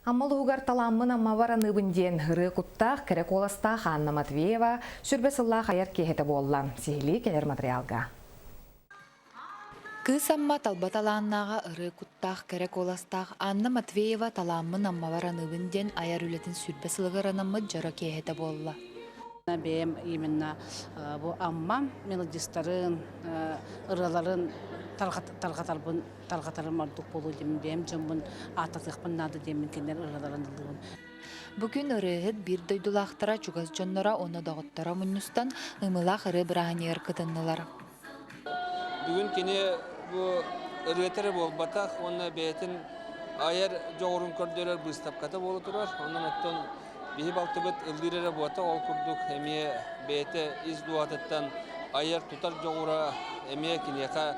Амма улууһугар талааммын Аммабар аныыбын диэн ырыа куттаах, кэрэ куоластаах Анна Матвеева сүрбэ сыллаах айар киэһэтэ буолла. Сиһилии кэлэр матырыйаалга. Кыыс Амма талба талааннааҕа ырыа куттаах, кэрэ куоластаах Анна Матвеева талааммын Аммабар аныыбын диэн айар үлэтин сүрбэ сылыгар анаммыт дьоро киэһэтэ буолла. Бэйэм именно бу Амма мелодистарын, ырыаларын тарҕатарбын тарҕатарым ордук буолуо диэммин бэйэм дьоммун ааттатыахпын наада диэммин кинилэр ырыаларын ыллыыбын. Бу күн ырыаһыт биир дойдулаахтара, чугас дьонноро уонна доҕотторо мунньустан ымыылаах ырыа бырааһынньыгар кытыннылар. Бүгүн кини бу ырыата эрэ буолбатах уонна бэйэтин айар дьоҕурун көрдөрөр быыстапката буола турар. Онон оттон биһи балтыбыт ыллыыр эрэ буота ол курдук эмиэ бэйэтэ ис дууһатыттан айар-тутар дьоҕура эмиэ киниэхэ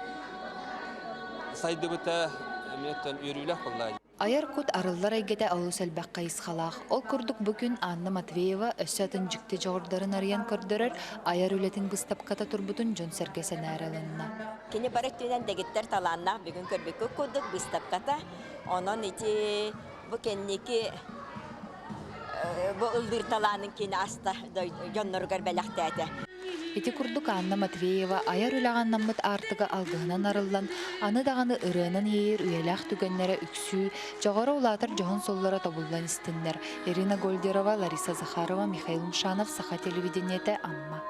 сайдыбыта эмиэ оттон үөрүүлээх буолла. Айар кут арыллар эйгэтэ олус элбэх хайысхалаах. Ол курдук бу күн Анна Матвеева өссө атын дьикти дьоҕурдарын арыйан көрдөрөр айар үлэтин быыстапката турбутун дьон-сэргэ сэнээрэ ылынна. Кини бары өттүнэн дэгиттэр талааннаах бүгүн көрбүккүт курдук быыстапката. Онон ити бу кэнники бу ыллыыр талаанын кини аста дьонноругар бэлэхтээтэ. Ити курдук Анна Матвеева айар үлэҕэ анаммыт аартыга алгыһынан арыллан, аны даҕаны ырыанан иэйэр үйэлээх түгэннэрэ үксүү, дьоҕоро улаатар дьоһун суоллара тобуллан истиннэр. Ирина Гольдерова, Лариса Захарова, Михаил Мшанов, Саха телевидениетэ, Амма.